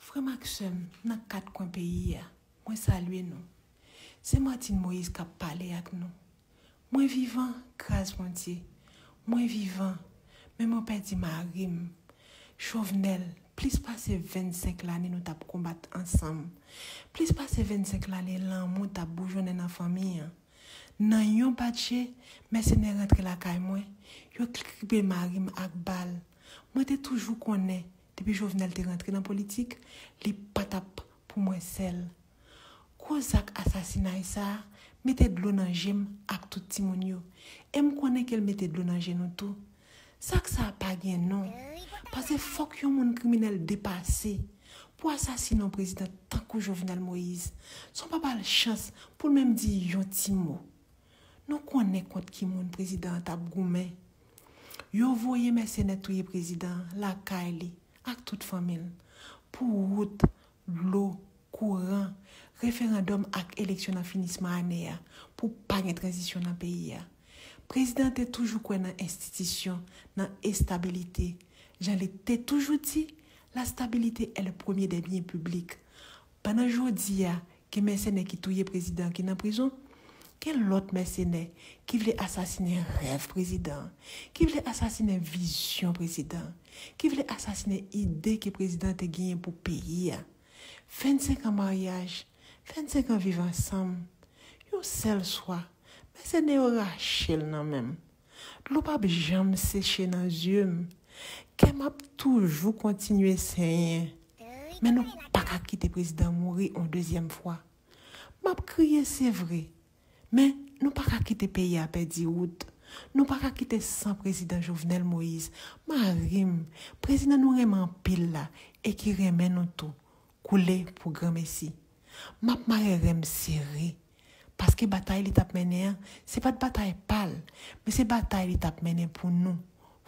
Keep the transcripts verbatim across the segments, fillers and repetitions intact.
Frè m ak sè m nan kat kwen peyi a, mwen salye nou. Se Martine Moïse k ap pale ak nou. Mwen vivan, gras Bondye. Mwen vivan, men mwen pèdi mari m. Jovenel, plis pase vennsenk lane nou t ap konbat ansanm. Plis pase vennsenk lane lanmou t ap boujonnen nan fanmi an. Nan yon batje, mèsenè rantre lakay mwen, yo kripe mari m ak bal. Mwen te toujou konnen, depi Jovenel te rantre nan politik, li pa t ap pou mwen sèl. Gwo zak asasinay sa a mete dlo nan je m ak tout timoun yo. E m konnen ke l mete dlo nan je nou tou. Zak sa a pa gen non. Paske fòk yon moun kriminèl depase pou asasine yon prezidan tankou Jovenel Moïse, san w pa ba l chans pou l menm di yon ti mo. Nou konnen kont ki moun prezidan an t ap goumen. Yo voye mèsenè touye prezidan an lakay li ak tout fanmi l pou wout, dlo, kouran, referandòm ak eleksyon nan finisman ane a pou pa gen tranzisyon nan peyi a. Prezidan an te toujou kwè nan enstitisyon, nan estabilite. Jan li te toujou di, la stabilité est le premier des biens publics. Pandan jodi a, gen mèsenè ki touye prezidan ki nan prizon, gen lòt mèsenè ki vle asasinen rèv prezidan, ki vle asasinen vizyon prezidan, ki vle asasinen ide ke prezidan te genyen pou peyi a. Vennsenk an maryaj, vennsenk an viv ansanm, yon sèl swa, mèsenè yo rache l nan men m. Dlo p ap janm seche nan zye m. Kè m ap toujou kontinye senyen. Men nou pa ka kite prezidan mouri yon dezyèm fwa. M ap kriye, se vre. Men nou pa ka kite peyi a pèdi wout. Nou pa ka kite san prezidan Jovenel Moïse, mari m, prezidan nou renmen anpil la e ki renmen nou tou, koule pou granmesi. M ap mare ren m sere. Paske batay li t ap mennen an, se pa t batay pa l, men se batay li t ap mennen pou nou.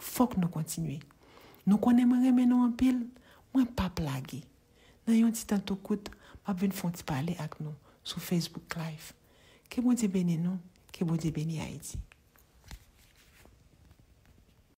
Fòk nou kontinye. Nou konnen mwen renmen nou anpil, mwen p ap lage. Nan yon ti tan tou kout, m ap vin fè yon ti pale ak nou sou Facebook Live. Ke Bondye beni nou, ke Bondye beni Ayiti.